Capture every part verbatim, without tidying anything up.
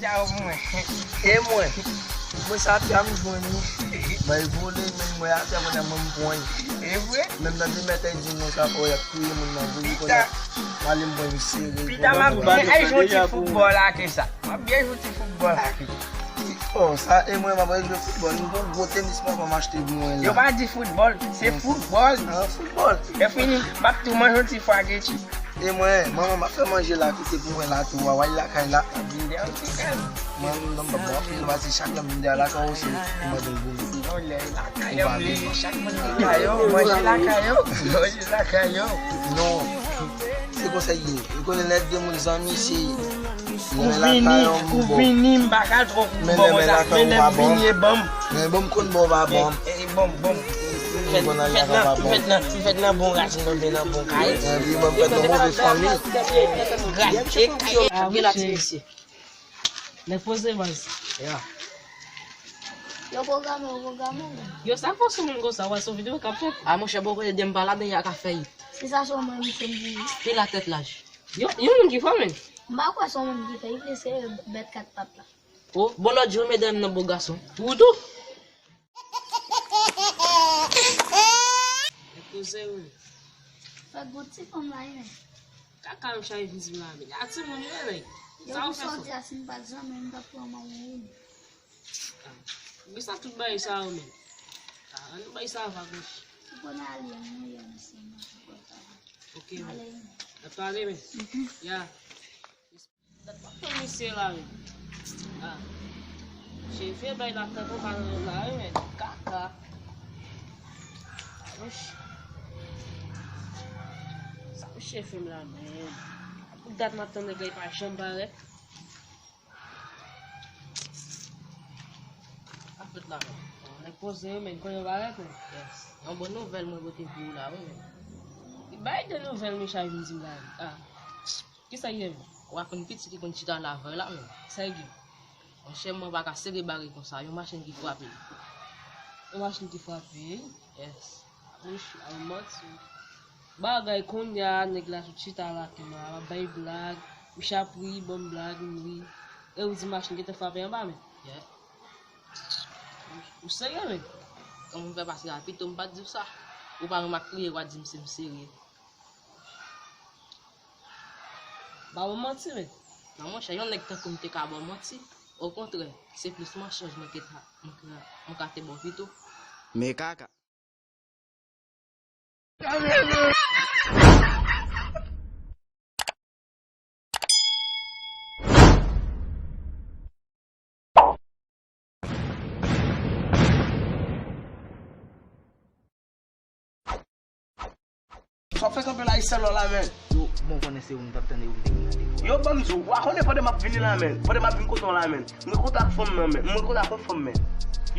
E mwen, mwen sa te a m jwenn li. Bay vole, menm mwen atè, mwen nan menm pwen. E vre? Menm nan de mèt, li di mwen sa, oh, y ap touye moun nan vre, li konn ap male m pwen m sere. Pita m ap byen jwe ti foutbòl ak sa. M ap byen jwe ti foutbòl ak. Oh, sa, e mwen, m ap jwe foutbòl. M gon gwo tenis, papa m achte pou mwen la. Yo pa di foutbòl, se foutbòl. Ah, foutbòl. E fini, m ap tou manje yon ti fwageti. E mwen, manman, m ap fè manje la, kite pou mwen la tou, wa, wa lakay la. Vin dèyè w ti kal. Mwen, non, m pa bon, anpil, m pa di chak lè m vin dèyè lakay ou, se pou mwen vin vin. Non, lè lakay yo, m leve chak moun lakay yo, manje lakay yo, manje lakay yo. Non, se konsa l ye. Ou konnen lè de moun zanmi, se lè lakay yo m bon. Ou vini, m pa ka twò pou bon konsa, men lè m vini, e ban m. Men bon, m konn bon, pa bon. E, e, bon, bon. Fèt, fèt nan, fèt nan, fèt nan bon rasin, nan bon kay. Epi mwen fèt nan move fanmi. Gate kay. Ah, wi, la ti mesye. Nèg poze baz. Ya. Yo pwograme, yo pwograme, wi. Yo, sa fò sou moun konsa, wè, se yon videyo k ap fèt. Ah, monchè, bon, kote de m pa ladan, y a ka fè it. Se sa sou mwen, misye m di. Pi la tèt laj. Yo, yon moun ki fò, men. M pa kwè se yon moun ki fè, li vle se bèt kat pat la. Oh, bon, lòt jou, medam nan bo gason. Pou ou tou. Koze wi. Fè gwo ti fanm la, wi, men. Kaka m chay vizib la, men. A timoun, wi, nèg. Sa ou fè sòti a, si m pa t zanmi, m t ap pran manman ou. Wi, sa tout bagay sa yo, men. Ah, ann bay sa va gòch. Ou konn ale, mwen, yon se mwen, ou konn sa. Ok, men. Ale, men. N ap pale, men. Ya. Dat m ap tann misye la, wi. Ah. Cheve bay la tankou pa nan la, wi, men. Kaka. Wouch. Sa misye fè m la, men. Pou dat m ap tann nèg la, li pa janm parèt. Sa fèt la, men. Nèg poze, wi, men. Konnen parèt, men. Yes. Yon bon nouvèl mwen pote pou ou la, wi, men. Li bay de nouvèl, men, chay vin di m la, wi. Ah. Kisa k gen? W ap konn pitit ki konn chita la avè w la menm. Sa k gen? Monchè, mwen pa ka sere bare konsa. Yon machin ki frape l. Yon machin ki frape l? Yes. Monchè, al manti. Bagay kounye a, nèg la sot chita lakay mwen, ap bay blag. Misye ap ri, ban m blag, m ri. E ou di machin gentan frape anba men. Yeah. Ou serye menm? Kòman m fè pa serye? Pito m pa t di w sa. Ou pa wè m ap kriye, w a di m se m serye. Ba w manti, men. Non, monchè, yon nèg tankou m te ka ba w manti. Okontrè, se plis mansonj mwen ke ta, mwen ka, mwen ka te ba w pito. Men kaka. Sa w fè kanpe la, Ayisyen lò la, men. Yo, bon, konnen se ou m t ap tande, ou m te vin gade. Yo, ban m di w, w a konnen pandan m ap vini la, men. Pandan m ap vin kote w la, men. M renkontre ak fanm nan, men. M renkontre ak yon fanm, men.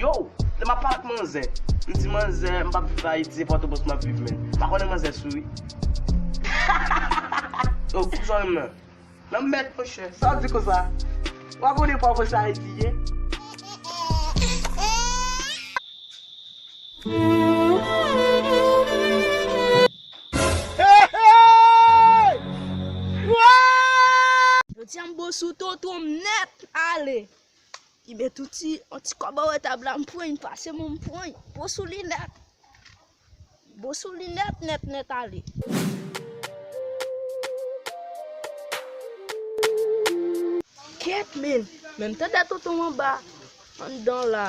Yo, lè m ap pale ak manzè, m di manzè, m p ap viv Ayiti, se Pòtoprens m ap viv, men. M pa konnen manzè sou, wi. Yo, kouzen m nan. Nan mèt, monchè. Sa w di konsa? W a konnen pa w konsa Ayiti ye? Jodi a m bo sou tonton m nèt ale. Li met yon ti, yon ti kòb anwo tab la, m pran, m pase men m pran, bo sou li nèt. Bo sou li nèt, nèt, nèt ale. Kèt, men, men m tande tonton anba, anndan la.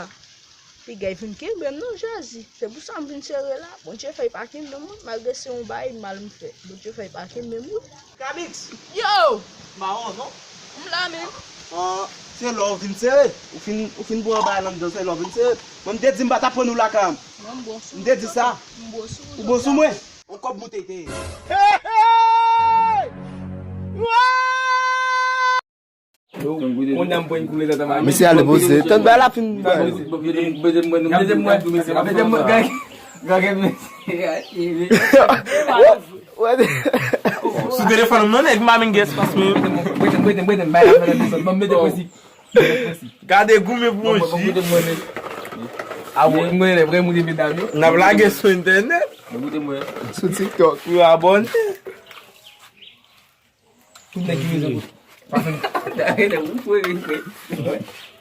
Piga vin kenbe m non, Jezi. Se pou sa m vin sere la. Bondye fè l pa kenbe m, wi, malgre se yon bagay mal m fè. Bondye fè l pa kenbe m, wi. Kabix! Yo! Mawon, non? M la menm. Ah, se lè w vin sere. Ou fin, ou fin pran bagay la anndan, se lè w vin sere. Mwen, m te di m pa t ap pran nou lakay m. Mwen, m bon sou ou. M te di sa. M bon sou ou. Ou bon sou mwen? On kòb moute te ye. Hey, hey! Kounye a m pran koule tata mami. Mesye ale poze. Tann bay la fin bay. Sou telefòn m non nèg, m pa menm gen espas mwen. Gade goumen pou yon ji. N ap lage sou entènèt. Sou TikTok. Pou yo abòne. Tout nèg ki bezwen kote. Arete, ou fwe, ou fwe.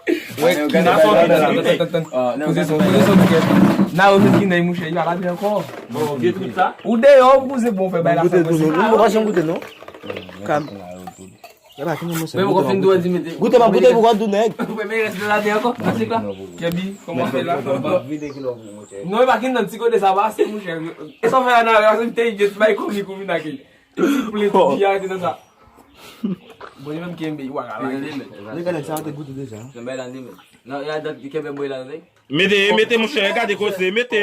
Wè, ki nan fò ki nan. Poze son, poze son, poze son. Nan yo met ki nan mouche, yo ala byen ankò. Bon, vye tout sa. Ou deyò, ou poze bon, fè bay la fè. Mwen pa janm goute, non. Kam. E pa ki nan mouche. Men mwen konfin dwe di mete. Goute, mwen goute pou wè dou nèg. Ou fè men reste la de ankò, nan sik la. Kèbi, kòman fè la? Non, e pa ki nan ti kote sa, pa se mouche. E sa fè la nan, se te idiot, bay komi komi nan ki. Ti plen, ti biyate nan sa. Bon, li menm kenbe, waka la, li menm. Li gade sa, te goute deja. Nan bay la, li menm. Nan, y a dat ki kenbe bwe la, non? Mete, mete, monchè, gade koze, mete.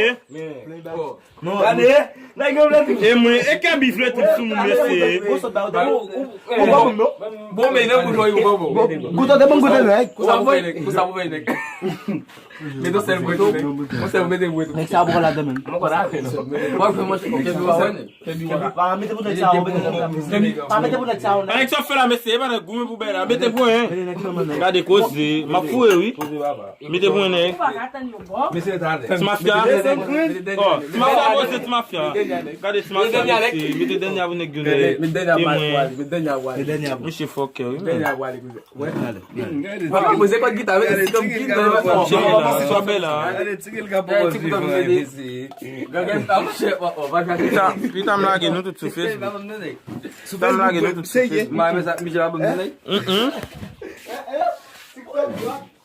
Non, gade, nèg yo vle tout. E mwen, e Kèbi vle tout sou moun, mesye. Bon, men nan bouch ou, bon, bon. Goute, te bon goute, nèg. Kousa pou fè nèg, kousa pou fè nèg. Mete sèl bwe tou, nèg. Yon sèl mete bwe tou. Nèg sa poko la demen. Mwen konn la. Mwen fè mwen se Kèbi, mwen fè nèg. Pa mete pou nèg sa yo, mete pou nèg sa yo. Anèk sa fè la, mesye, e pa nèg goumen pou bèl la. Mete pou en. Gade koze, m ap foure, wi. Mete pou en nèg. Ti mafya. Oh, ti mafya poze, ti mafya. Gade ti mafya, mesye. Mete dènye pou nèg yo, nèg. E mwen. Misye fòkè, wi. Papa poze kòd gita, mete ti kòm gita. Ti bèl la. Gade ti kòm gita. Pita, pita m lage nou tout sou Facebook. Pita m lage nou tout sou Facebook. Mwen, men sa, Michel a ban m tande. Mm, mm.